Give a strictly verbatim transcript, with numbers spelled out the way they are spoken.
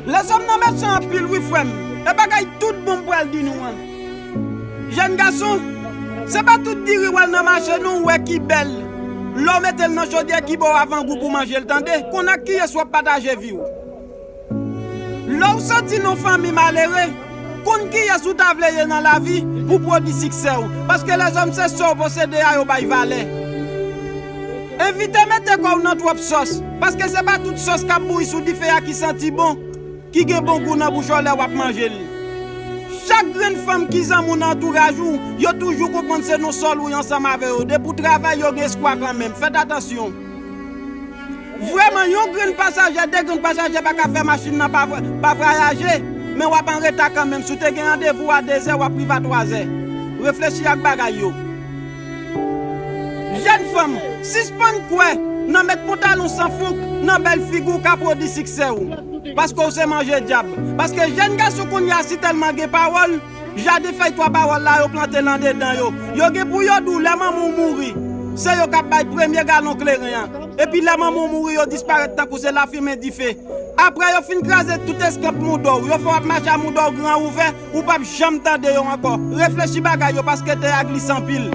Lèzòm nan mechan anpil wi frè m. E bagay tout bon m pral di nou an. Jèn gason, se pa tout diri w al nan mache non w wè ki bèl. Lè w mete l nan chodyè ki ba w avangou pou manje l tande. Konn ak kiyès w ap pataje vi w. Lè w soti nan fanmi malere, konn kiyès ou ta vle ye nan lavi pou pwodui siksè w. Paske lèzòm se sa w posede a yo bay valè. Evite mete kò w nan twòp sòs, paske se pa tout sòs k ap bouyi sou dife a ki santi bon, ki gen bon gou nan bouch ou lè w ap manje l. Chak grenn fanm ki zanmi w nan antouraj ou, yo toujou konprann se nan sòl ou y ansanm avè yo. Depi w travay, yo gen espwa kanmenm. Fèt atansyon. Vrèman, yon grenn pasaje, de grenn pasaje pa ka fè machin nan pa vwa- pa vwayaje, men w ap an reta kanmenm. Si w te gen randevou a dezè, w ap rive a twazè. Reflechi ak bagay yo. Jèn fanm, sispann kwè nan met pantalon san fouk, nan bèl figi w ka pwodui siksè w. Paske w se manje dyab. Paske jèn gason kounye a si tèlman gen pawòl, jaden fèy twa pawòl la yo plante l andedan yo. Yo gen pou yo di w lè manman w mouri, se yo k ap bay premye galon kleren an. Epi lè manman w mouri, yo disparèt tankou se lafimen dife. Apre yo fin kraze tout eskanp mouda w, yo fè w ap mache a mouda w gran ouvè, ou p ap janm tande yo ankò. Reflechi bagay yo paske tè a glise anpil.